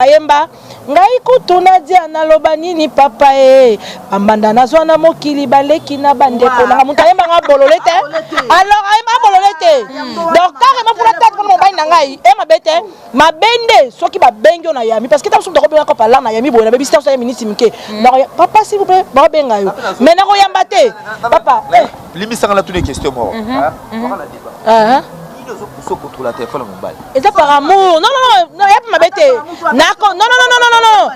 Ayemba ngai kutu nadia naloba nini papa e bambanda nazwa na mokili baleki na bandeko nanga moto ayemba nga bolole te alors ayemba bolole te donc carrément mpona tete mpona mobali na ngai e mabe te mabe nde soki babengi yo na yami parce que ntango soki tokobenga kopa la na yami boye nabebisi ntango ya miniti mike papa s'il vous plaît bakobenga yo mais nakoyamba te papa limbisanga natuna question moko ozocontrôla telefone ya mobali eza par amour. Non, non, non, ya mabe te. Nako, non, non, non, non, non, non, non,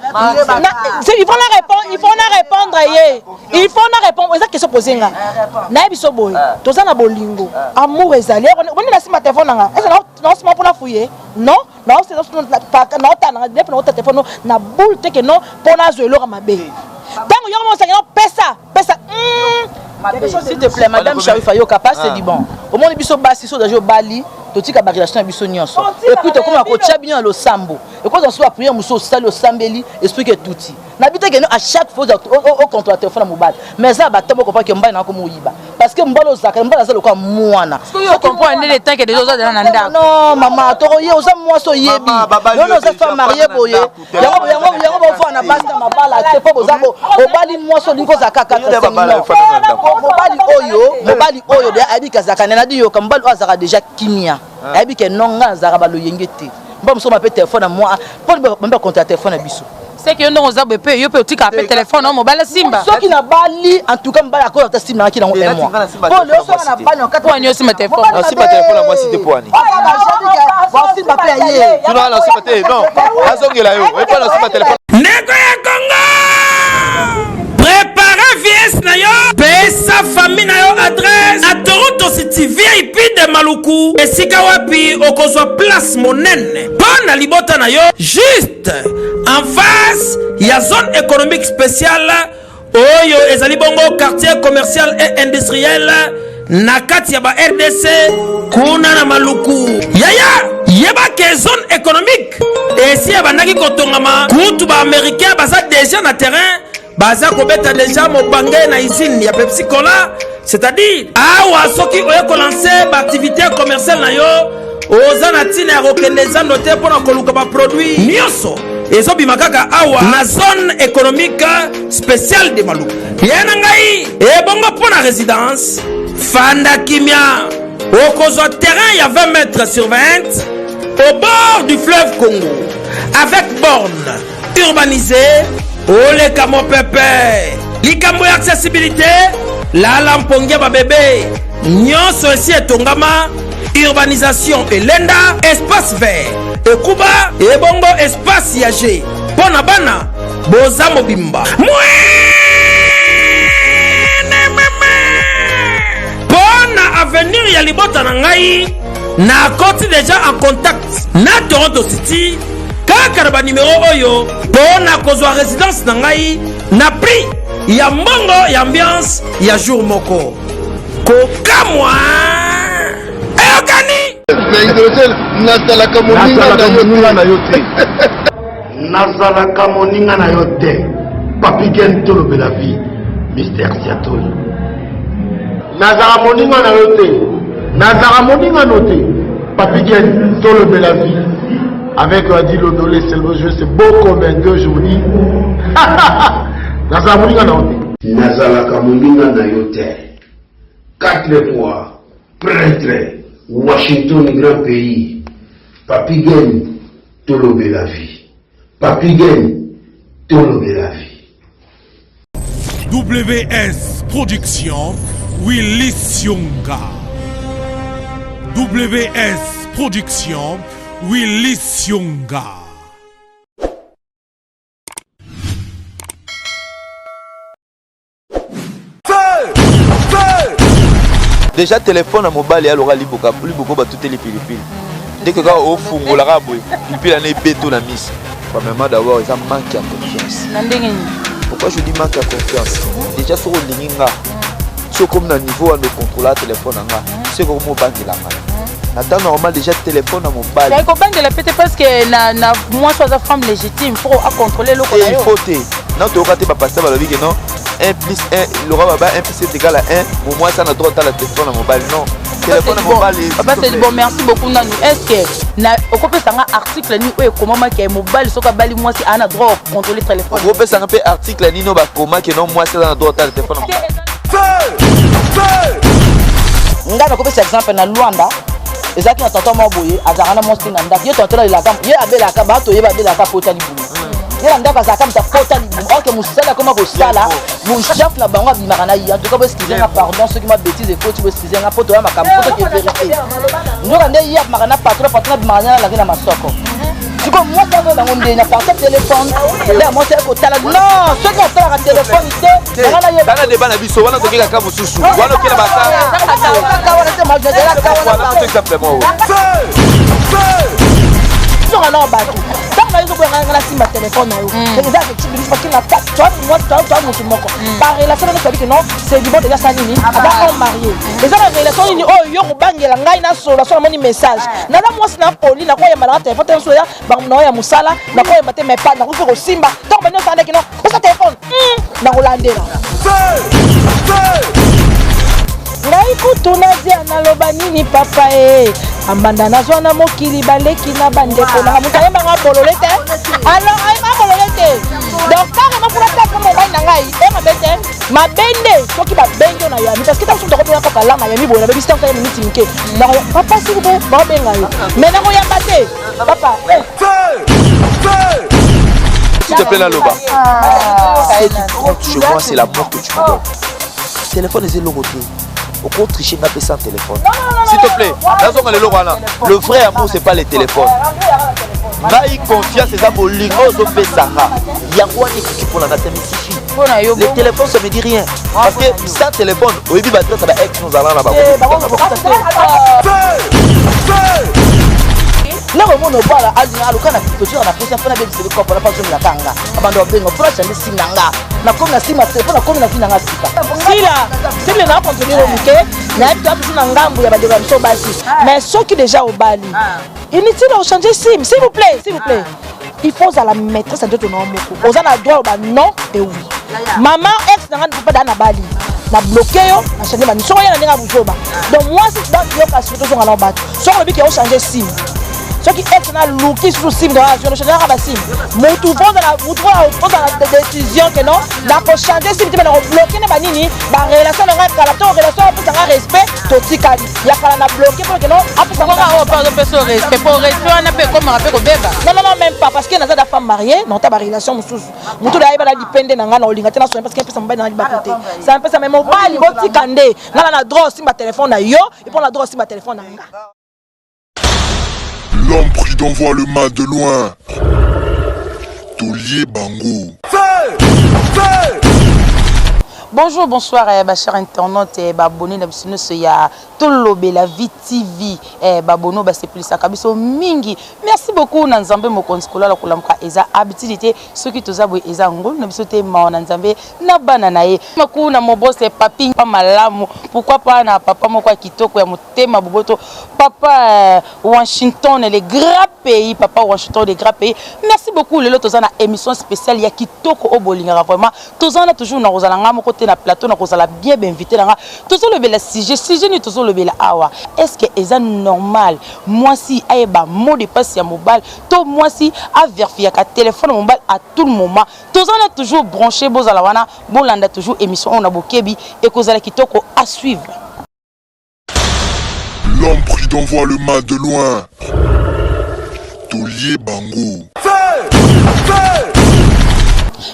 il faut na répondre, il faut na répondre ye, il faut na répondre. Eza question posé nga nayebi so boye, toza na bolingo, amour ezali. Oboni na nsima telefone nanga eza naosima mpona fuye non, naotala nanga depe naota telefone na boule te ke non mpo nazwa eloko mabe. Ntango yoko mosangela pesa pesa. S'il te plaît, madame Sharifa, yoka pas, c'est du bon. Omoni biso basi so dajo bali, totika ba relation na biso nyonso. Et puis tokoma kotia bino na losambo. Ekozala so ba prière mosusu osali, osambeli, esprit ke tuti. Na bite ke à chaque fois au contrôle téléphone na mobali. Mais eza bato moko pa ke mobali na ko moyiba. Parce que mobali ozaka, mobali aza lokola mwana. Soki comprendre nde tant que déjà oza na ndako. Non, mama, toko ye oza mwasi oyebi. Yo no oza femme mariée boye. Yango yango yango bofana na basi na mabala te po boza obali mwasi olingi kozala kaka mobali oyo, mobali oyo de ayebi kazalaka nde nadi yoka mobali oyo azalaka déjà kimia, ayebi ke non, nga nazalaka baloyenge te. Mpo mosusu mape telefone na mwa mpo bambe bakonta telefone na biso. C'est que yo ndongo oza boye mpe yo mpe otikaka mpe telefone o mobali asimba. Soki nabali, en tout cas mobali akoza ata simba naki nango un mois po lelo soki na bali na kati. Poani osimba telefone? Nasimba telefone ya mwasi te. Poani? Wasimba mpe ya ye. Tuna nasimba te. Non, nazongela yo epo nasimba telefone. Ndeko ya Kongo, prépare VS na yo, pesa famille na yo adresse na Toronto City VIP de Maluku, esika wapi okozwa place monene mpo na libota na yo, juste en face ya zone économique spéciale oyo ezali bongo quartier commercial et industriel na kati ya ba RDC kuna na Maluku. Yaya, yeba ke zone économique esi ebandaki kotongama kutu baaméricain baza déjà na terrain, baza kobeta déjà mobange na usine ya Pepsi Cola. C'est-à-dire awa soki oye kolancer baactivité commerciale na yo, oza na ntina ya kokende zando te mpo na koluka baproduit nyonso, ezobima kaka awa na zone économique spéciale de Maluku. Ye na ngai ebongo mpo na résidence, fanda kimia, okozwa terrain ya 20 mètres sur 20 au bord du fleuve Congo avec borne urbanisée. Oleka mopepe, likambo ya accessibilité, lala mpongi ya babebe nyonso esi etongama, urbanisation elenda, espace vert ekuba, ebongo espace ya jeu mpo na bana boza mobimba mwene meme mpo na avenir ya libota na ngai. Nakoti déjà en contact na Toronto City kaka na banimero oyo mpo na kozwa résidence na ngai na prix ya mbongo ya ambiance ya jour moko. Kokamwa, eyokani. Nazalaka moninga na yo te. Nazalaka moninga na yo te. Papi Gen, tolobela vie. Mister Siatoli. Nazalaka moninga na yo te. Nazalaka moninga no te. Papi Gen, tolobela vie. Avec Adi Lodolé, c'est le jeu, c'est beau comme un deux journées. Nazalaka moninga na yo te. Nazalaka moninga na yo te. Quatre fois prêtre Washington grand pays. Papi Gen, tolobela vie. Papi Gen, tolobela vie. WS Production, Willy Sionga. WS Production, Willy Sionga. Déjà téléphone ya mobali aloka liboka liboka batuteli pilipili ndeke kaka ofungolaka boye, pilipili ana ebeto na miso. Premièrement, d'abord eza manque ya confiance. Na ndenge nini? Pourquoi je dis manque ya confiance? Déjà soki olingi nga, soki okomi na niveau wana ocontrôla téléphone na nga, soki okomi obangela nga na temps normal, déjà téléphone na mobali. Yayi kobangela pe te, parce que na mwasi aza femme légitime, faut acontrôle eloko na il yo. Faut te na toyoka te bapasteur balobi ke non, 1 plus 1 loka baba 1 plus 1 égale à 1. Mo mwasi ana droit otala téléphone na mobali? Non, téléphone na mobali. Papa, c'est bon, merci beaucoup. Nanu, est ce que Na okopesa nga article nini oyo ekomamaki ya mobali soki abali mwasi aa na droit ya kocontrole telefone? Okopesa nga mpe article nini oyo bakomaki no mwasi aza na droit otala telefone? Ngai nakopesa exemple na Luanda. Ezalaki na tonton moko boye, azalaka na mwasi te na ndako. Ye tonton alelaka, ye abelaka, bato ye babelaka pota libumu. Ye na ndako azalaka moto akota libumu, or que mosala akoma kosala, chef na bango abimaka na ye. En tout cas, boexcuse nga, pardon, soki ma bêtise ekoti, boexcuse nga mpo toya makambo po toke vérité. Nzoka nde ye abimaka na patron, patron abimaka na alaki na masoko. Sikoyo mwasi akoyeba yango ndeni na partir telefone nde mwasi aye kotala? Non, soki atalaka telefone te. Tala débat na biso wana, toke kaka mosusu wana, okela bakaka wana te, majorité simplement. Soka na bato, ntango na yo ezoboya nga nasimba telefone na yo, eza parce que na toi, moi, toi, toi, motu moko par relation nano toyebi que non, c'est du bon déjà. Sa nini, aza homme marié, eza na relation nini oyo yo kobangela ngai nasola? So namoni message, naza mwasi na poli, nakoyamba nanga telefone te. So ya bango na ya mosala, nakoyamba te, mais pas nakoki mpe kosimba. Ntango bani osala ndeki, non, pesa telefone, nakolandela ngai kutu nazia. Naloba nini, papa e ambanda nazwa na mokili, baleki na bandeko nanga, moto ayembanga bolole te. Alors ayembanga bolole te, donc carrément mpona tata mobali na ngai e mabe te. Mabe nde soki babengi yo na yami, parce que ntango soki tokobenga kaka la na yami boye, nabebisi ntango ya miniti mike. Papa, siki mpe baobenga yo, mais nakoyamba te, papa. S'il te plaît, Naloba. Ce qui compte chez moi, c'est l'amour que tu me donnes. Téléphone, c'est le côté. Oko tricher nga sans téléphone. S'il te plaît, nazonga lelo wana. Le vrai amour, c'est pas les téléphones. Ngai confiance eza bolingo ozopesanga, yango wana ekoki mpona nga te misifi. Le téléphone, ça me dit rien, parce que sans téléphone, oyebi baadresse ya baex nozala na bango. Nako mona obala, alinga aluka na totika na posa mpona bebiseli kopo na pazongela kanga abanda babenga mpona change sim na nga, nakomi na sim ya telefone, nakomi na vi na nga sika. Sila sile na contrôle moke, nayebi toya toujours na ngambu ya bandeko ya biso basi, mais soki déjà obali, inutile ochange sim. S'il vous plaît, s'il vous plaît, il faut ozala maîtresse ya nzoto na yo moko. Oza na droit oba non et oui. Mama ex na nga, papa daa na bali, na bloqué yo, na change bani, soki oya na ndenge ya buzoba. Donc mwasi yoka, surtout ozonga na bato, soki olobi ke ochange sim, soki ex na luki susu sim, ochange kaka basim. Mutu mutu ozala décision ke non, nakochange sim te, me nakobloke nde banini barelation na ngai kala to relation apesanga respect, totikali ya kala na bloqué mpo ke non. Apesanga respect, po respect wana mpe ekomaka mpe kobeba. Non, non, non, même pas, parce que naza da femme mariée, nota barelation mosusu, motu da ayeba na dipende na ngai na olinga te na soin, parce que epesa mobali na ngai libako te. Ça mpesa me mobali, botika nde ngai na droit osimba telefone na yo, epo na droit osimba telefone na nga. L'homme prudent voit le mal de loin. Taulier Bango. Bonjour, bonsoir, eh, ba chers internautes, eh, ba abonnés na biso nyonso ya Tolobela Vie TV, eh, ba abonnés basepelisaka biso mingi. Merci beaucoup na Nzambe mokonzi. Kolala kolamuka eza habitude te, soki toza boye eza ngolu na biso te, mawa na Nzambe na bana na ye. Maku na mobose papi pa malamu, pourquoi pas na papa moko ya kitoko ya motema boboto, papa Washington le grand pays, papa Washington le grand pays. Merci beaucoup. Lelo toza na émission spéciale ya kitoko oyo bolingaka vraiment. Toza na toujours na kozala nga moko te na plateau, na kozala bien bainvité na nga. Tozolobela sujet nini? Tozolobela awa: est ce que eza normal mwasi ayeba mot de passe ya mobali, to mwasi averifiaka telefone ya mobali à tout le moment? Toza na toujours branché, bozala wana, bolanda toujours émission oyo na bokebi, ekozala kitoko. À suivre. L'homme prudent voit le mal de loin. Taulier Bango.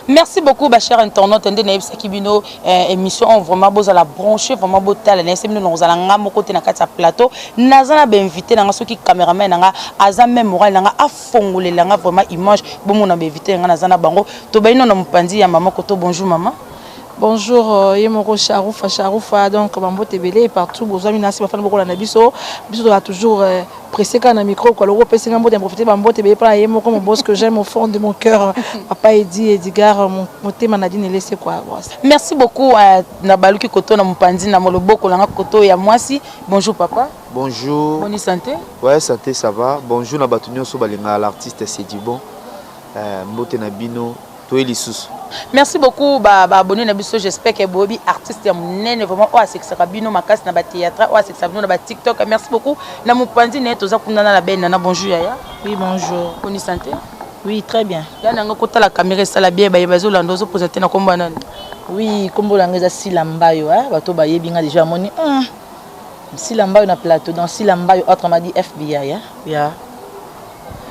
Merci beaucoup, ba chers internautes. Nde nayebisaki bino, émission oyo vraiment bozala branché, vraiment botala. Nayebisi bino, nakozala nga moko te na kati ya plateau, naza na bainvité na nga. Soki cameraman na nga aza même moral na nga, afongolela nga vraiment image, bomona bainvité na nga naza na bango. Tobai no na mopanzi ya mama koto. Bonjour mama. Bonjour, ye moko Charoufa Charoufa, donc bambote ebele partout bozwami na si bafana bokolanda biso. Biso toza toujours pressé kaka na micro quoi. Loko opesi nga mbote, na profite bambote ebele mpona ye moko mon boss que j'aime au fond de mon cœur, papa Edi Edigar, motema Nadine Elese quoi. Bon, merci beaucoup. Na baluki koto na mopanzi na loboko nanga koto ya mwasi. Bonjour papa. Bonjour. Boni santé? Ouais, santé ça va. Bonjour na bato nyonso balingaka l'artiste, c'est du bon. Mbote na bino. Toye lisusu. Merci beaucoup ba ba abonné na biso j'espère que boyebi artiste ya munene vraiment oyo asekisaka bino makasi na ba théâtre oyo asekisaka bino na ba TikTok merci beaucoup na mopanzi na ye toza kuna na la belle nana bonjour yaya. Oui bonjour. Boni santé? Oui très bien. Ya nanga kotala caméra esala bien baye bazolanda ozo présenter na kombo ya nani? Oui kombo na nga eza Sila Mbayo hein bato bayebi nga déjà moni Sila Mbayo na plateau dans Sila Mbayo autrement dit FBI hein yeah.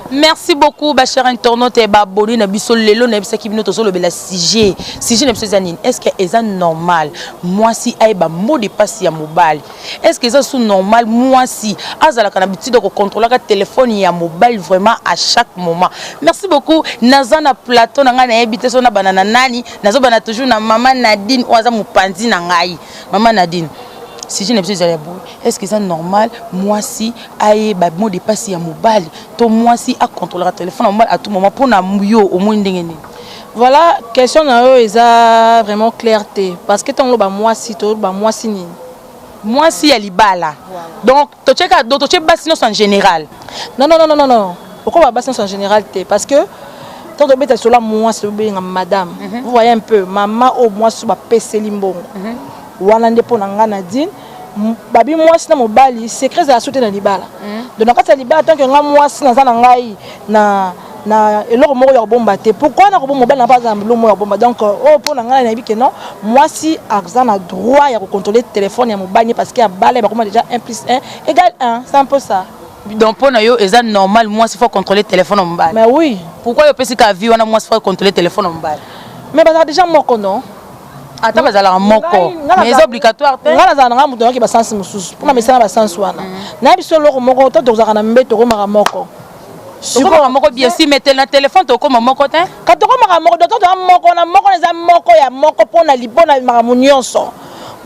Merci beaucoup ba chers internautes et ba abonnés na biso lelo na bisaki bino tozo lobela sujet. Sujet na biso eza nini? Est-ce que eza normal mwasi ayeba mot de passe ya mobali? Est-ce que eza sous normal mwasi azalaka na habitude ko contrôler ka téléphone ya mobali vraiment à chaque moment? Merci beaucoup naza na plateau na ngai nayebi te so na bana na nani nazo bana toujours na maman Nadine oyo aza mopanzi na ngai. Maman Nadine sujet na biso ezali ya boye est-ce que eza normal mwasi ayeba mot de passe ya mobali to mwasi acontrolaka telefone ya mobali à tout moment mpo na yo omoni ndenge nini? Voilà, question na yo eza vraiment claire te parce que ntango oloba mwasi toloba mwasi nini? Mwasi ya libala. Donc totie kaka donc totie basi nyonso en général. Non non non non non. Okoba basi nyonso en général te parce que tant tobeta lisolo ya mwasi tobenga madame. Vous voyez un peu mama oyo mwasi oyo bapeseli mbongo. Wana nde mpo na nga Nadine babi mwasi na mobali secret ezala so te na libala. Donc na kati ya libala tant que nga mwasi naza na ngai na na eloko moko ya kobomba te. Pourquoi na kobomba mobali na mpe aza na eloko moko ya kobomba? Donc oyo mpo na ngai nayebi ke non, mwasi aza na droit ya kocontrôler téléphone ya mobali parce que abala bakoma déjà 1 plus 1 égale 1, c'est un peu ça. Donc mpo na yo eza normal mwasi faut contrôler téléphone ya mobali? Mais oui. Pourquoi yo opesi kaka vie wana mwasi faut contrôler téléphone ya mobali? Mais bazala déjà moko non? Ata bazalaka moko, mais eza obligatoire te. Nga nazala na nga moto nayoki basansi mosusu mpo na mesana basansi wana. Nayebi so eloko moko to tozalaka na mbeto tokomaka moko. Tokomaka moko bien sûr, mais na téléphone tokoma moko te. Ka tokomaka moko, donc toza moko na moko eza moko ya moko mpona mpona makambo nyonso.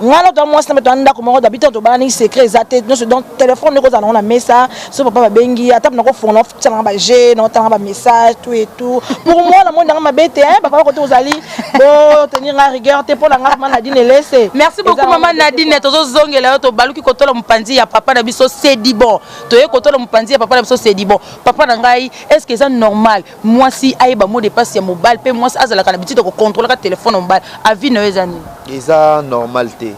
Nga na toza mwasi na mbeto ya ndako moko dabi to tobalani secret eza te nyonso, donc téléphone ndeko ozala nango na mesa so papa babengi ata na kofongola otiala nga ba jeu na otanga ba message tout et tout. Pour moi na moni nanga mabe te hein, papa kote ozali bo tenir nga rigueur te mpona nga mama Nadine Elese. Merci beaucoup mama Nadine, tozozongela yo tobaluki kotola mopanzi ya papa na biso Sedibon. Toye kotola mopanzi ya papa na biso Sedibon. Papa na ngai, est-ce que eza normal mwasi ayeba mot de passe ya mobali mpe mwasi azalaka na habitude ya kocontrôlaka téléphone ya mobali? Avis na yo eza nini? Eza normal te,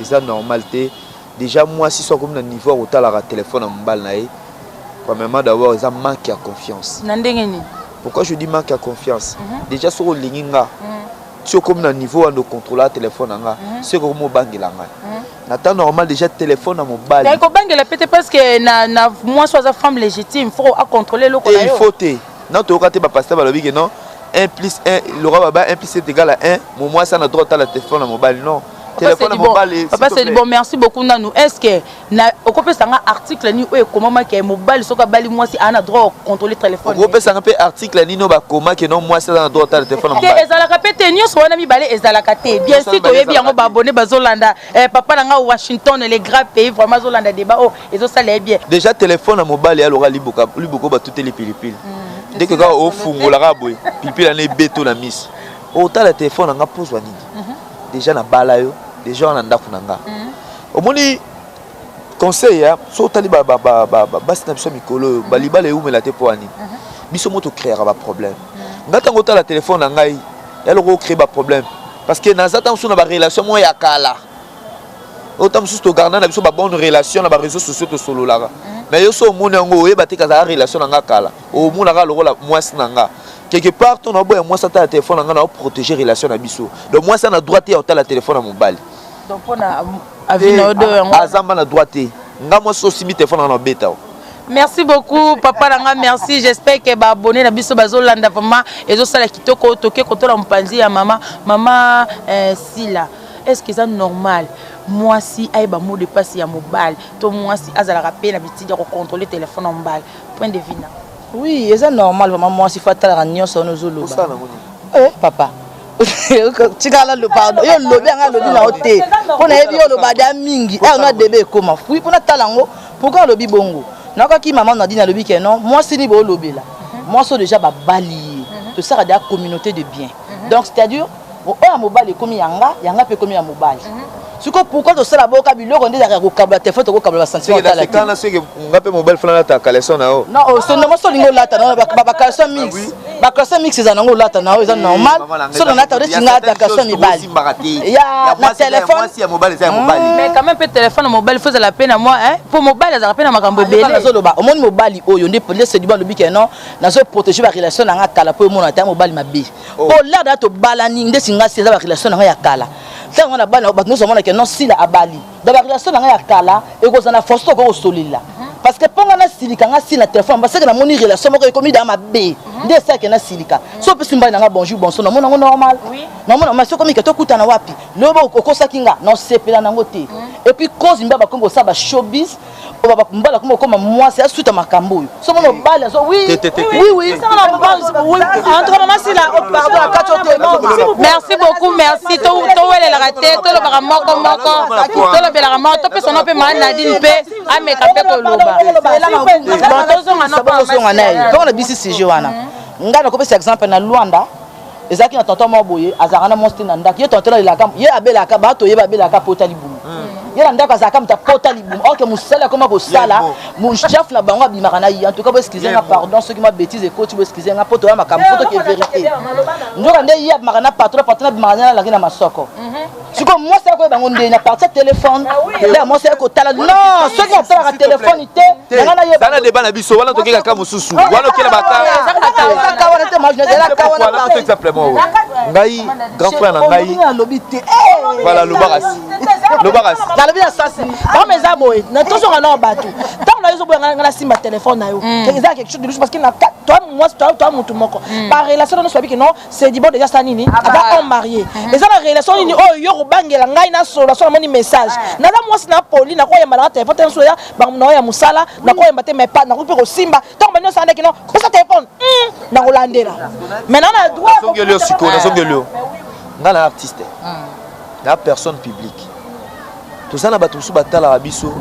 eza normal te. Déjà mwasi so akomi na niveau ya kotalaka téléphone ya mobali na ye, premièrement d'abord eza manque ya confiance. Na ndenge nini? Pourquoi je dis manque ya confiance? Déjà soki olingi nga ti okomi na niveau wana ocontrôlaka téléphone na nga, soki okomi obangela ngai na temps normal déjà téléphone na mobali. Naye kobangela pe te parce que na mwasi aza femme légitime, faut acontrôler eloko na yo. Il faut te. Na toyoka te ba pasteur balobi ke non 1 plus 1 Laura baba 1 plus 1 égale à 1, mon mwasi ana droit tala téléphone na mobali non. Téléphone na mobali. Papa c'est bon, merci beaucoup nanu. Est-ce que na okopesa nga article ni oyo ekomama ke mobali soki abali mwasi ana droit contrôler téléphone? Okopesa nga pe article nini oyo bakoma ke non mwasi aza na droit tala téléphone na mobali? Te, ezalaka pe te, nyonso wana mibale ezalaka te. Bien sûr toyebi yango, ba abonné bazolanda papa na nga Washington le grand pays vraiment azolanda débat oyo ezosala ye bien. Déjà téléphone na mobali aloka liboka liboka batuteli pilipili. Dès que kaka ofungolaka boye pilipili ana ebeto na miso. Otala téléphone na nga pozwa nini? Déjà na bala yo, déjà wana ndako na nga. Omoni conseil ya so otali ba ba ba ba basi na biso mikolo oyo balibala eumela te po ani. Biso moto créera ba problème. Nga tango otala téléphone na ngai ya loko créer ba problème parce que naza tango so na ba relation mo ya kala. Ota mosusu togarda na biso ba bonne relation na ba réseaux sociaux tosololaka. Mais yo so omoni yango oyeba te kazala relation na nga kala. Omonaka lokola mwasi na nga. Quelque part to na boya mwasi atala téléphone na nga na protéger relation na biso. Donc mwasi na droit te ya otala téléphone na mobali. Donc pona avis na yo yango azamba na droit te. Nga mwasi osimbi téléphone na nga na beta. Merci beaucoup papa nanga, merci. J'espère que ba abonné na biso bazolanda vraiment ezosala kitoko. Toke kotola mopanzi ya mama mama Sila. Est-ce que c'est normal mwasi ayeba mot de passe ya mobali to mwasi azalaka pe na bitidi ya kocontrôler téléphone ya mobali? Point de vue na. Oui, eza normal vraiment mwasi faut atalaka nyonso wana ozoloba. Papa. Tikala lo pardon, yo lobi anga lobi na ote. Pona yebi yo loba da mingi. Na debe ekoma. Oui, pona tala ngo, pourquoi lobi bongo? Nakaki maman Nadine alobi ke non, mwasi ni bo lobela. Mwasi déjà ba bali. To saka da communauté de biens. Donc c'est-à-dire oyo ya mobali ekomi ya nga, ya nga pe ekomi ya mobali. Sikoyo pourquoi tosala boka biloko nde ezalaka ya kokabola telefone, tokokabola ba sentiment otala te. Kana soki nga mpe mobali fana alata caleçon na yo. Non, oh, sonda mwasi olingi olata na ba caleçon mix. Ba caleçon mix eza nango olata na yo eza normal. Soki nalata neti nga alata caleçon mibali. Ya na telefone. Mwasi ya mobali eza ya mobali. Mais quand même mpe telefone ya mobali fo ezala mpe na mwa mpo mobali azalaka mpe na makambo ebele. Nazoloba omoni mobali oyo nde nde Sediba alobi ke non, nazo protéger ba relation na nga kala mpo emona te ya mobali mabe. Po l'air da tobalani nde singa si eza ba relation na nga ya kala. Ntango nga na bana bato nyonso bamonaka non Sila abali. Donc ba relation na nga ya kala ekozala na force tokoki kosolela. Parce que mpo nga nasilika nga Sila na telefone parce que namoni relation moko ekomi da mabe. Nde esalaka nasilika. So opesi mobali na nga bonjour bonsoir namona yango normal. Namona mais soki okomi ke tokutana wapi? Lobi okosaki nga nasepela nango te. Et puis cause mibali bakomi kosala ba showbiz mbala kuma okoma mwasi asuta makambo oyo so mona obali azo oui oui oui en tout cas maman Sila pardon akati ote merci beaucoup merci towelelaka te tolobaka moko moko tolobelaka moko topesa no mpe maa Nadine mpe ameka mpe koloba bon tozonga tozonga na ye ntongo na bisi sujet wana ngai nakopesa exemple na Luanda. Ezalaki na tonton moko boye azalaka na mwasi te na ndako. Ye tonton alelaka, ye abelaka, bato toyeba abelaka pota libumu. Ye na ndako azalaka moto apota libumu, or que mosala akoma kosala chef na bango abimaka na ye. En tout cas bo excuse nga pardon soki mwa bêtise ekoti, bo excuse nga po toya makambo po toke vérité. Nzoka nde ye abimaka na patron, patron abimaka na alaki na masoko. Sikoyo mwasi akoyeba yango ndenge na partir ya telefone nde mwasi aye kotala. Non, soki atalaka telefone te nanga nayeba na débat na biso wana tokeka ka mosusu wana okela bakaka wana te maezalaka wana exemple moko ngai grand frère na ngai nalobi te. Voilà, lobaka si lobaka si nalobi na sasi bama eza boye tozonga nao bato ntango na yo ezoboya nga nasimba telefone na yo, eza quelque chose de louche parce que na toi mwasi toi motu moko ba relation nyonso babiki non c'est du bon déjà. Sa nini aza homme marié, eza na relation nini oyo yo kobangela ngai nasolola so namoni message? Naza mwasi na poli, nakoyamba nanga telefone te. Nyonso ya bango na oyo ya mosala nakoyamba te, mais pas nakoki mpe kosimba ntango bani osala ndeki non pesa telefone nakolandela maintenant na droit. Nazongeli yo sikoyo, nazongeli yo. Ngai na artiste, na personne publique, toza na bato mosusu batalaka biso.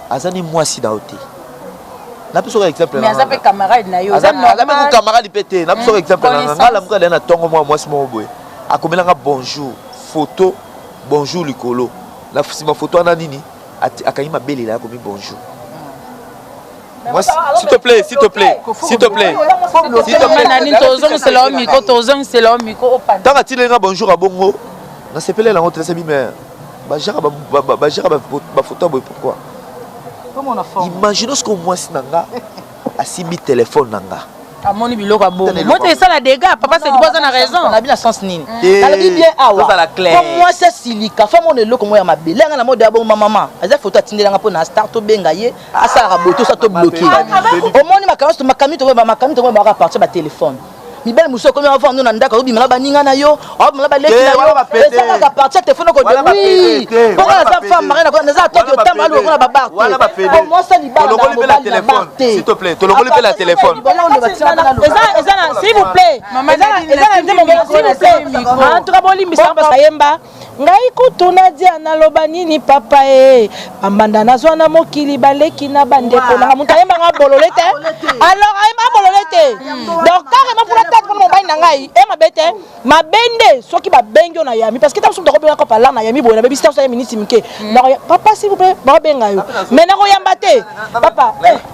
Aza ni mwasi na yo te. Napesaka exemple. Mais aza mpe camarade na yo. Aza mpe camarade mpe te. Napesaka exemple na ngai. Lamuka na ntongo, mwa mwasi moko boye akomelanga bonjour, photo bonjour likolo na nsima photo wana nini, akangi mabelela, akomi bonjour. Moi, s'il te plaît, s'il te plaît, s'il te plaît. S'il te plaît. Nani tozongisela yo micro, tozongisela yo micro. Ntango atilenga bonjour abongo, nasepeleli yango te. Nasebi mais bajaka bafoto boye pourquoi? Imagine soki mwasi na nga asimbi telefone na nga. Amoni biloko ya bongo, moto esala dégâts. Papa Sedibo aza na raison. Nabi na sens nini? Nalobi bien awa po mwasi asilika fa mona eloko moko ya mabe lenga na mode ya bongo. Mama aza foto atindelanga mpo na star tobenga ye asalaka boye tosa tobloke. Omoni makambo makambo tokoyeba makambo tokoyeba baka partir batelefone. Mibali mosusu akomi avanda na ndako, azobima na baninga na yo, azobima na baleki na yo, eza kaka partir ya telefone okode. Oui, mpo nga naza femme mariée, naza atoki otamba aluka na babar te po mwasi libala na mobali na bar te. S'il te plaît, tolongoli mpe la téléphone. Eza na s'il vous plaît, eza na nzembo, s'il vous plaît. En tout cas bolimbisanga parce ayemba ngai kutu nadia naloba nini papa e bambanda nazwa na mokili baleki na bandeko nanga moto ayembanga bolole te. Alors ayemba bolole te, donc carrément mpona tete mpona mobali na ngai e mabe te. Mabe nde soki babengi yo na yami parce que ntango soki tokobenga kopa la na yami boye nabebi sita ya miniti mike papa s'il vous plaît baobenga yo mais nakoyamba te papa.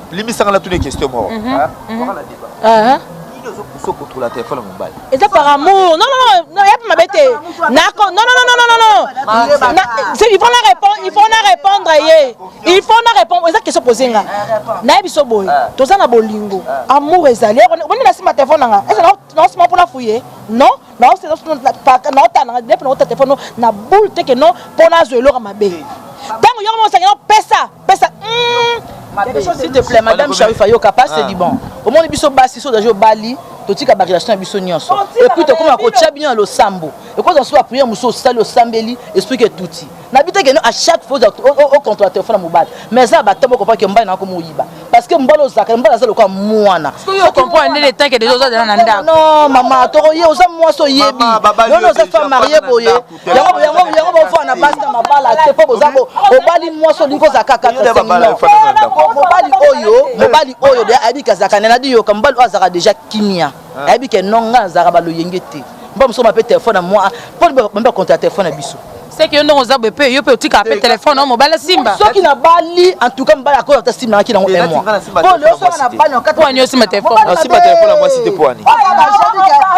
Limbisanga na tuna question moko. Ozo contrôler téléphone ya mobali? Eza par amour. Non, non, non, ya mabe te. Nako non, non, non, non, non, non, non, il faut na répondre, il faut na répondre ye, il faut na répondre. Eza question posé nga nayebi so boye toza na bolingo, amour ezali. Oboni na nsima telefone nanga eza naosima mpona fuye non naotala nanga depe naota telefone na boule te ke non mpo nazwa eloko mabe. Ntango yoko mosaki no pesa pesa. S'il te plaît, madame Sharifa, yoka pas c'est du bon. Omoni biso basi so dajo bali totika ba relation na biso nyonso et puis tokoma kotia bino na losambo ekozala so baprière mosusu osali osambeli esprit ke tuti nabi te keno à chaque fois ocontrôle telefone ya mobali. Mais eza bato moko pake mobali nanga komoyiba parce que mobali ozalaka mobali aza lokola mwana. Comprendre nde tant que déjà oza na ndako. Non mama, tokoye oza mwasi oyebi yo oza femme mariée boye yango yango yango bofana na basi na mabala te mpo boza obali mwasi olingi kozala kaka mobali oyo mobali oyo de ayebi kazalaka nde nadi yoka mobali oyo azalaka déjà kimia ayebi ke non nga nazalaka baloyenge te mpo mosusu mape telefone na mwa mpo bambe bakonta telefone na biso. Seke yo ndongo oza boye mpe yo mpe otikaka mpe telefone na mobali asimba. Soki nabali, en tout cas mobali akoya ata sim nangaki nango un mois po lelo soki na bali na kati. Pwani osimba telefone? Nasimba telefone ya mwasi te. Pwani?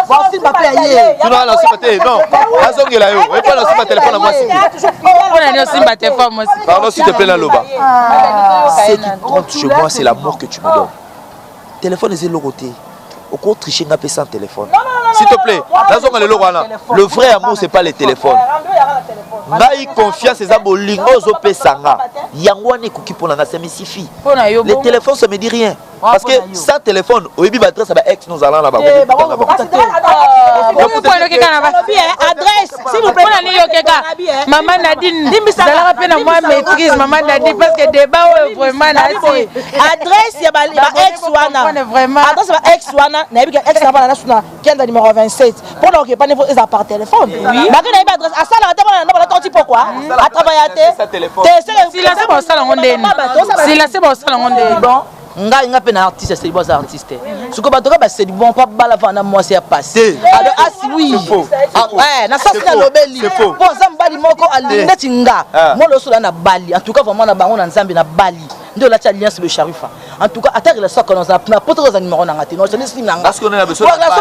Basimba mpe ya ye. Tuna, nasimba te. Non, nazongela yo epo nasimba telefone ya mwasi te. Mpona nini osimba telefone mwasi? Pardon, s'il te plaît, naloba. Ce qui compte chez moi, c'est l'amour que tu me donnes. Téléphone eza eloko te, okotriche nga mpe sans téléphone. S'il te plaît, nazonga leloko wana. Le vrai amour, c'est pas le téléphone. Ngai confiance eza bolingo ozopesa nga, yango wana ekoki mpo na nga, ça me suffit. Le téléphone, ça me dit rien, parce que sans téléphone, oyebi baadresse ya baex nozala na bango. Adresse, s'il vous plaît. Mpona nini yokeka mama Nadine zalaka mpe na mwa maîtrise, mama Nadine, parce que débat oyo vraiment nasi. Adresse ya baex wana, adresse ya baex wana, nayebi ke ex na bana nasu na kenda numéro 27, mpona okepa nde eza par téléphone. Bake nayebi adresse asalaka te, bana na bana toti pokwa atravailla te. Silase baosala yango ndeni? Silase baosala yango ndeni? Bon, ngai nga mpe na artiste ya célibat, aza artiste. Sikoyo bato ka bacélibat mpo abala vana na mwasi ya pasi ado asi. Oui, na sasi nalobeli mpo aza mobali moko alingi neti nga mwana osola na bali. En tout cas vraiment na bango na Nzambe na bali nde olati alliance be Sharifa. En tout cas ata relation akala na na poto oza numéro na nga te, non, sim na nga relation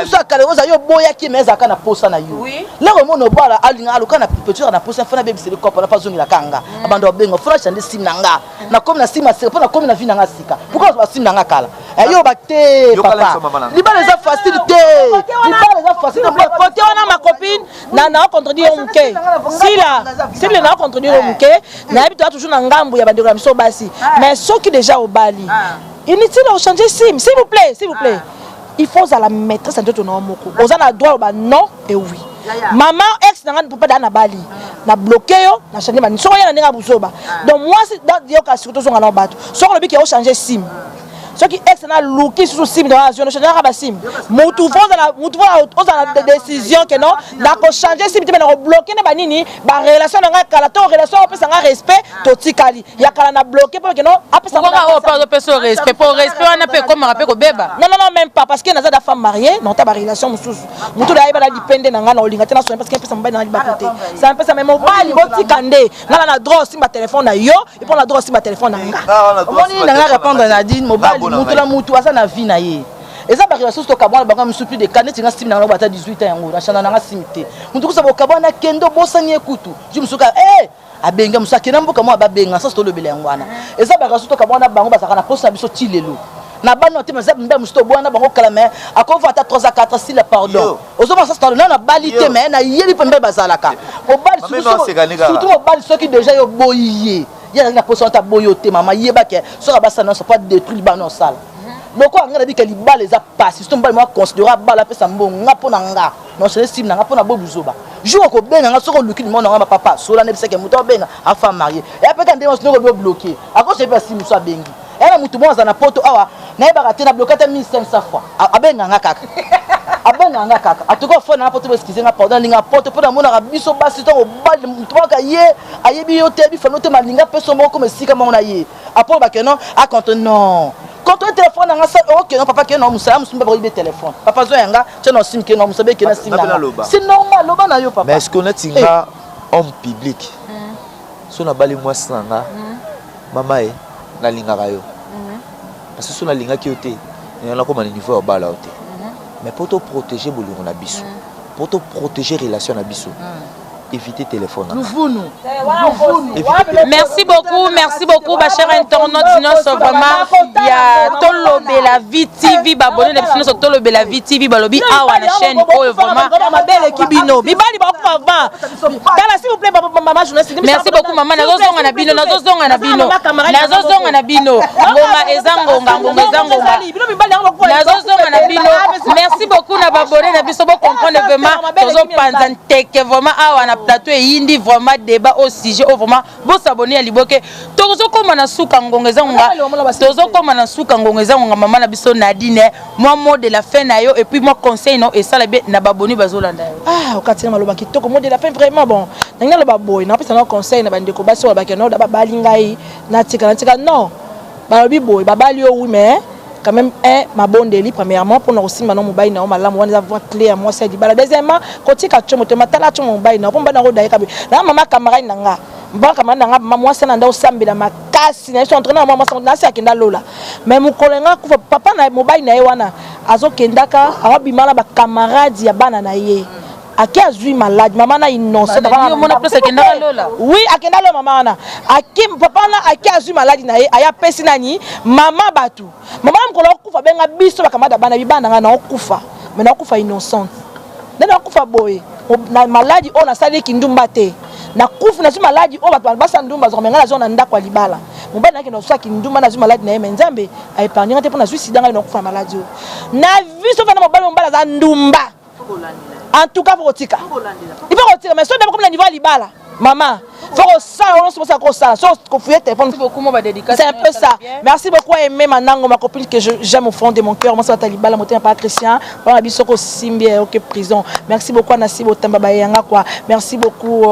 biso akala oza yo boyaki, mais ezalaka na posa na yo. Lero omona obala alinga aluka na peut-être na posa fana bebiseli kopa na pazongelaka nga abanda obenga fana chande sim na nga. Nakomi na sim ya sika mpo nakomi na vie na nga sika. Pourquoi basim na nga kala yo ba te? Papa, libala eza facile te, libala eza facile. Côté wana, ma copine, na na contredire yo moke. Sila sila, na contredire yo moke. Nayebi toza toujours na ngambu ya bandeko na biso basi, mais soki déjà obali, inutile ochanger sim. S'il vous plaît, s'il vous plaît, il faut ozala maîtresse ya nzoto na yo moko. Oza na droit oba non et oui. Mama, ex na nga papa daa na bali na bloqué yo na change bani soki oya na ndenge ya buzoba. Donc mwasi yoka, surtout ozonga na bato. Soki olobi ke ochange sim, soki ex na luki susu sim na azwi, ochange kaka basim. Mutu fo ozala, mutu fo ozala na décision ke non, nakochange sim te, me nakobloquer nde banini barelation na ngai kala to relation opesa ngai respect. Totikali ya kala na bloqué mpo ke non apesa. Oyo mpe azopesa yo respect, po respect wana mpe ekomaka mpe kobeba. Non, non, non, même pas, parce que naza da femme mariée nota barelation mosusu. Motu da ayeba na dipende na ngai na olinga te na soin, parce que epesa mobali na libako te, ça mpesa. Mais mobali botika nde ngai na na droit osimba telefone na yo, epo na droit osimba telefone na nga. Omoni na nga répondre Nadine, mobali mutu na mutu aza na vie na ye. Eza barelation tokabwana bango mosusu plus de ka neti nga sim na nga bata 18 ans yango na chana na nga sim te. Mutu kusa bokabwana, kende obosani ye kutu ju mosusu ka eh abenga mosu akenda mboka moko babenga sasi tolobela yango wana. Eza barelation tokabwana bango, bazalaka na posa na biso ti lelo na bana te. Maza mbe mosusu tobwana bango kala, mais akova ata 3 a 4. Sila, pardon, ozomona sasi nano nabali te, mais nayebi mpe mbe bazalaka mobali, surtout mobali soki déjà yo boyi ye, ye azalaki na posa wana ta boyi yo te. Mama, yebake soki abasala nyonso po adétruire libala na osala lokola nga nabika. Libala eza pasi, surtout mobali moko aconsidere abala apesa mbongo. Nga mpo na nga nocele sim na nga mpo na bo buzoba. Jour okobenga nga, soki oluki limao na nga, bapapa sola nayebisaki moto abenga afa marie eya mpe ka ndenge mosu ndenge obi obloquer akoso yebi asi mosu abengi eya na motu moko aza na poto awa nayebaka te na bloquer ata 1500 fois. Abenga nga kaka, abenga nga kaka. En tout cas fo nanga poto, boexcuse nga, pardon. Alinga poto mpo namonaka biso basi ntango obali motu moko ye ayebi yo te, ayebi famille te, malinga mpe moko koma esika moko na ye apo bake non acontre non contre telefone nanga. Ok, non papa, ke non mosala mosu mpe bakoyibe telefone. Papa zo yanga tia na sim ke non mosala eke na sim nanga, c'est normal. Loba na yo papa. Mais est ce que neti nga homme public, so nabali mwasi na nga, mama ye nalingaka yo, parce que so nalingaki yo te, nakoma na niveau ya obala yo te. Mais mpo toprotéger bolingo na biso, mpo toprotéger relation na biso, éviter téléphone. Luvunu. Merci beaucoup, merci beaucoup, ba cher internaute nyonso vraiment ya Tolobela Vie TV, babone na biso nyonso Tolobela Vie TV. Balobi awa na chaîne oyo vraiment mabeleki bino mibali bakufa avant. Tala, s'il vous plaît, mama journaliste. Merci beaucoup mama. Nazozonga na bino, nazozonga na bino, nazozonga na bino. Ngonga eza ngonga, ngonga eza ngonga, nazozonga na bino. Merci beaucoup na babone na biso. Bocomprendre vraiment, tozopanza nteke vraiment awa na plateau, eyindi vraiment débat au sujet oyo vraiment. Bosabone ya liboke. Tozokóma na suka, ngonga eza ngonga, tozokóma na suka, ngonga eza ngonga. Mama na biso Nadine, mwa mot de la fin na yo et puis mwa conseil na esala bien na baboni bazolanda yo. Ah, okati na maloba kitoko. Mot de la fin vraiment, bon, nangi naloba boye, napesa na conseil na bandeko basi oyo babaki no babali ngai natika, natika. Non, balobi boye, babali yo, oui, mais Quand même, un mabondeli premièrement mpona kosimba na mobali na yo malamu, wana eza vraie clé ya mwasi ya libala. Deuxièmement, kotika tio motema, tala tio mobali na yo mpo mobali na yo odayeka be na mama camarade na nga, mama camarade na nga, mama mwasi na nda osambela makasi na ye so entraîneur mama mwasi nasi akenda lola. Mais mokolo nga kufa, papa na mobali na ye wana azokendaka, awabima na bacamarade ya bana na ye, ake azwi malade, mama na innocent. Oui, akenda lola mama wana, ake papa wana ake azwi maladi na ye, aya apesi nani mama bato. Mama na mokolo akufa, abenga biso bakamada bana bibana nga, naokufa mais naokufa innocente nde nakufa boye na maladi oyo nasali kindumba te. Nakufi, nazwi maladi oyo bato basala ndumba bazwaka, me ngai nazwa na ndako ya libala. Mobali nakende kosala kindumba, nazwi maladi na ye, me Nzambe aépargne nga te mpo nazwi sida. Ngai nakufa na maladi oyo na vie sofa na mobali, mobali aza ndumba. En tout cas, faut kotika, il faut kotika. Mais so ndeko komi na niveau ya libala, mama, faut kosala nyonso bosala kosala so kofuye téléphone, c'est un peu ça. Merci beaucoup à Aimé Manango, ma copine que j'aime au fond de mon cœur. Moi, ça libala motema pa Christian bana biso kosimbi ok prison. Merci beaucoup à Nasibo Tamba Bayanga quoi. Merci beaucoup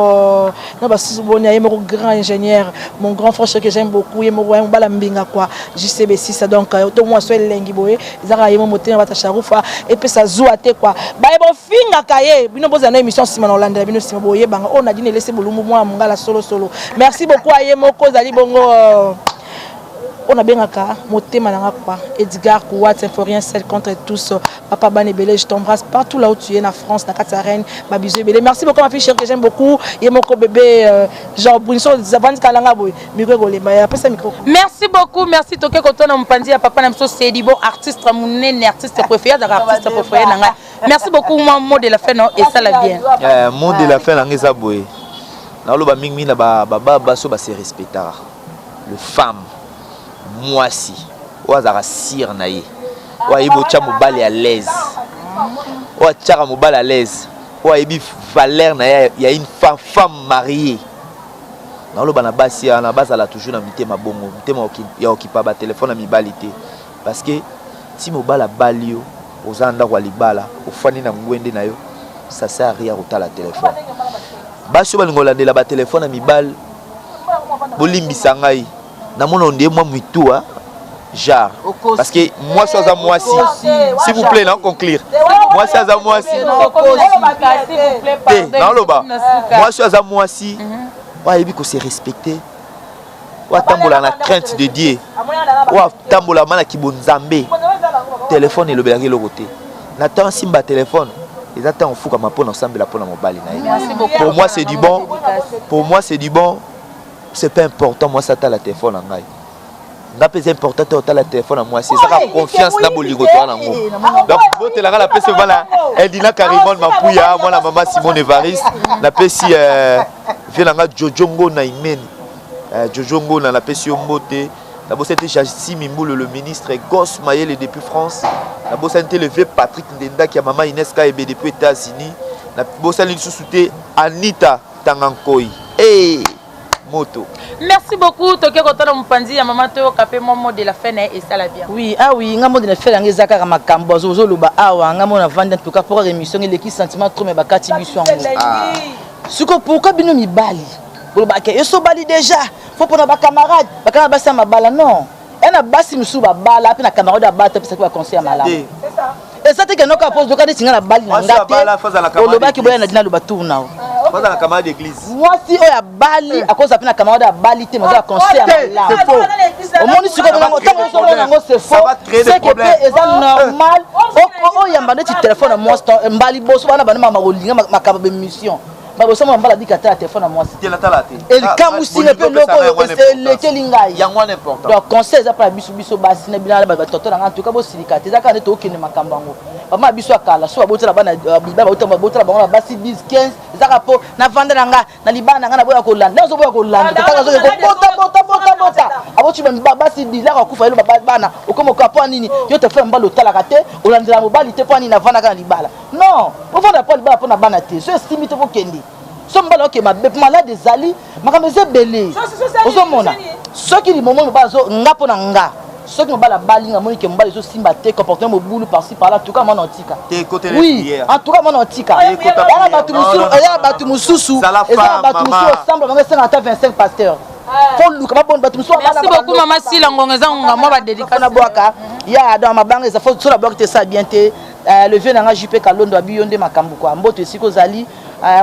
non basusu boni aye moko grand ingénieur, mon grand frère que j'aime beaucoup, ye moko bala mbinga quoi, JCB 6. Donc to moi so elengi boye ezaka ye mo motema bata Sharufa epesa zuwa te quoi. Baye bofingaka ye, bino bozala na émission nsima na olandela bino nsima boyebanga oyo Nadine Elese Bolumbu, mwana mongala solo solo. Merci beaucoup aye moko ozali bongo oyo nabengaka motema nanga quoi, Edgar Kouat Symphorien, seul contre tous, papa bana ebele. Je t'embrasse partout là où tu es, na France, na kati ya Reine, babisous ebele. Merci beaucoup ma fille chérie que j'aime beaucoup, ye moko bébé Jean Brinson avandika nanga boye, micro ekolemba, apesa micro. Merci beaucoup, merci. Toke kotona mopanzi ya papa na biso Sedi Bon, artiste monene, artiste préféré, azalaka artiste préféré na ngai. Merci beaucoup. Mwa mot de la fin no esala bien. Mot de la fin nanga eza boye: naloba mingimingi na bababa so base respectaka le femme, mwasi oyo azalaka sire na ye, oyo ayebi otya mobali à l'aise, oyo atiaka mobali à l'aise, oyo ayebi valeur na ye ya une femme, femme mariée. Naoloba na basi wana bazala toujours na mitema bongo, mitema ya okipa batelefone ya mibali te, parce que ti mobali abali yo, oza na ndako ya libala, ofandi na ngwende na yo, ça sert à rien kotala telefone. Basi oyo balinga kolandela batelefone ya mibali, bolimbisa ngai, namona ondie mwa mituwa genre, parce que mwasi aza mwasi. S'il vous plaît, na conclure, mwasi aza mwasi te. Naoloba mwasi aza mwasi oyo ayebi kose respecter, oyo atambola na crainte de Dieu, oyo atambola ma na kibonzambe. Telefone elobelaki eloko te na ntango asimba telefone, eza ntango ofukama mpona osambela mpona mobali na ye. Pour moi, c'est du bon. Pour moi, c'est du bon. C'est pas important mwasi atala telefone na ngai, nga mpe eza important te otala telefone ya mwasi. Ezaka confiance na bolingo toa nango. Donc botelanga, napesi bana Eldina Carimon Mampuya, mwana mama Simon Evariste, napesi vie na nga Jojo Ngona Imeni, Jojo Ngona, napesi yo mbote. Nabosani te Jasimi Mbulu, le ministre Gos Mayele depuis France. Nabosani te le vieux Patrick Ndendaki ya mama Ines Kaebe depuis États-Unis. Nabosani lisusu te Anita Tangankoi, hey! Moto. Merci beaucoup. Toke kotala mopanzi ya mama, toyoka mpe mwa mot de la fin na ye esala bien. Oui, ah oui, nga mot de la fin yango eza kaka makambo ozoloba awa. Nga mo navandi, en tout cas pour émission eleki sentiment trop, me bakati biso yango siko. Pourquoi bino mibali bolobaka yo so obali déjà, faut mpona bacamarade bakanga basi ya mabala? Non, e na basi mosusu babala mpe na camarade abata, apesaki baconseil ya malamu. Eza te kenoka po ozoka neti nga na bali na nga te, olobaki boya na dina loba tour nao. Mwasi oyo abali akozala mpe na camarade abali te, maza baconseil ya malamu. Omoni sikoyo ntango nyonso omona yango, c'est faux. C'est que mpe eza normal oyamba neti telefone ya mwasi mbali boso bana bana mama kolinga makambo bémission babosama mbala bika tala telefone ya mwasi elikamwisinga mpe eloko oyo elekeli ngai. Donc conseil eza mpona biso, biso basi na bino batoto na ngai, en tout cas bosilika te. Eza kaka nde tookende makambo yango. Bama ya biso ya kala so babotala bana, babotala bango na basi 10, 15, eza kaka mpo navanda na nga na libala na nga, naboya kolanda nde azoboya kolanda, tata azoke kobota bota bota bota, aboti basi bilaka akufa yelo bana okomoka mpo nini? Yo telefone mobali otalaka te, olandela mobali te, mpo nini navandaka na libala? Non, ofanda mpo libala mpo na bana te. So esimbi te, kokende so mobali oke mabe, malade ezali, makambo eza ebele. Ozomona soki limomo mobali azo nga mpo na nga, soki mobali abali nga, moni ke mobali ezosimba te, comportement mobulu par-ci par-là, en tout cas mwana otika. Oui, en tout cas mwana otika. Eza na bato mosusu, eza na bato mosusu, eza na bato mosusu osambla bango esenga ata 25 pasteur, fo luka baboni bato mosusu. Merci beaucoup mama Sila. Ngonga eza ngonga, mwa badédicace. Na bwaka. Ya donc mabanga eza fo sola bwaki te ça bien te. Le vieux nanga JP Kalondo abi yo nde makambo quoi. Mbote esika ozali.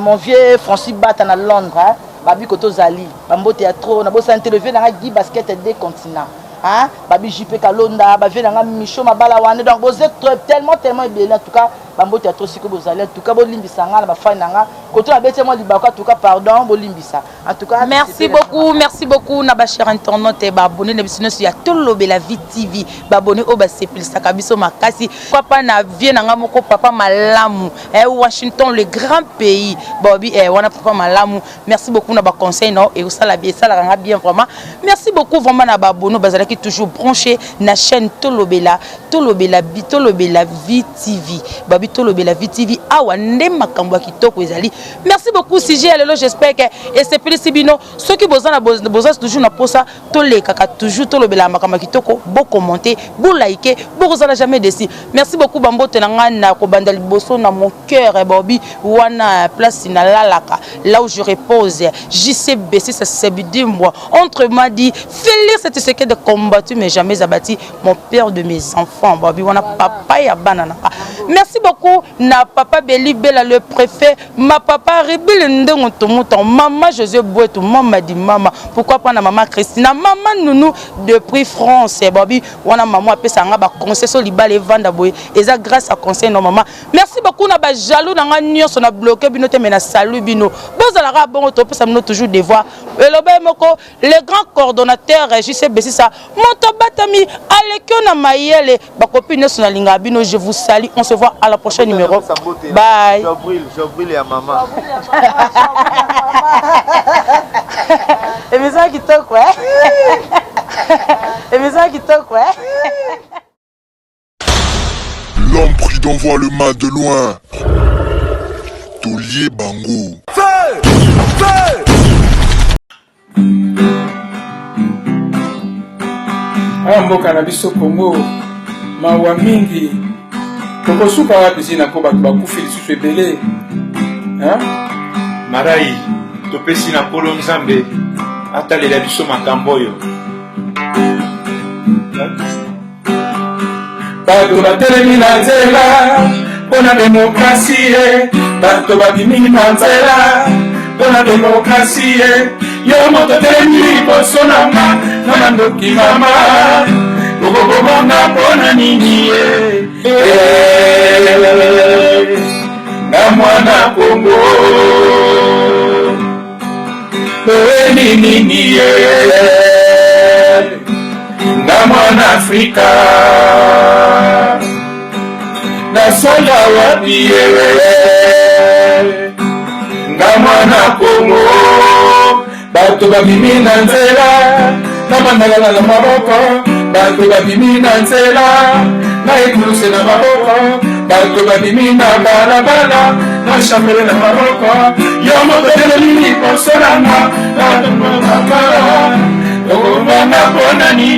Mon vieux Francis Bata na Londres hein. Babi koto ozali. Ba mbote ya trop na bosani te le vieux nanga Guy Basket des continents. Hein? Babi JP Kalonda, ba vieux nanga Micho Mabala wana donc boze tellement tellement ebele en tout cas ba mbote ya trop siko bozali en tout cas bolimbisa nga na ba fan nanga. Koto na beti moi libako en tout cas pardon bolimbisa. En tout cas, merci beaucoup, merci beaucoup na ba chers internautes ba abonnés na biso nyonso ya Tolobela Vie TV, ba abonnés oyo basepelisaka biso makasi. Papa na vie na nga moko papa malamu, eh, Washington le grand pays. Babi eh, wana papa malamu. Merci beaucoup na ba conseils no et osala bien, esalaka nga bien vraiment. Merci beaucoup vraiment na ba abonnés bazalaki toujours branchés na chaîne Tolobela, Tolobela Bi, Tolobela Vie TV. Babi Tolobela Vie TV awa nde makambo ya kitoko ezali. Merci beaucoup sujet ya lelo, j'espère que esepelisi bino. Soki boza na boza toujours na posa tolekaka toujours tolobela makambo ya kitoko, bo commenter, bo liker, bokozala jamais déçu. Merci beaucoup bambote na ngai na kobanda liboso na mon cœur baobi wana place na lalaka là où je repose JCBC ça sebidimbwa autrement dit Félix Tshisekedi combattu mais jamais abattu, mon père de mes enfants baobi wana papa ya bana na nga. Merci beaucoup na papa Beli Bela le préfet, ma papa Ribile Ndengo Tomuta, maman José Bouetou, maman di mama, pourquoi pas na maman Christina, maman Nounou depuis France baobi wana maman apesa nga ba conseil so libala evanda boye eza grâce à conseil no maman. Merci beaucoup na ba jaloux na nga nyonso na bloqué bino te mais na salut bino bozalaka bongo topesa bino toujours devoir. Eloba ye moko le grand coordonnateur JC Besisa moto batami alekio na mayele bakopi nyonso na linga bino. Je vous salue, on se voit à la prochaine numéro. Bye. Jobril, Jobril ya mama. Émission kitoko eh. Émission kitoko eh. L'homme prudent voit le mal de loin. Taulier Bango. Feu! Feu! Awa mboka na biso Congo, mawa mingi. Tokosuka wapi zina ko bato bakufi lisusu ebele hein? Marai, topesi na Nkolo Nzambe atalela biso makambo oyo. Bato batelemi na nzela mpo na demokrasie, bato babimi na nzela mpo na demokrasie. Yo moto telemi liboso na nga na mandoki mama, okobomanga mpo na nini ye? Na mwana Kongo toyeli nini ye? Na mwana Afrika nasala wapi ye? Nga mwana Kongo, bato babimi na nzela na mandalala na maboko, bato babimi na nzela na ekuluse na maboko, bato babimi na balabala na chambele na maboko. Yo moto telemi liboso na nga na tombokakala, okobanga mpona nini?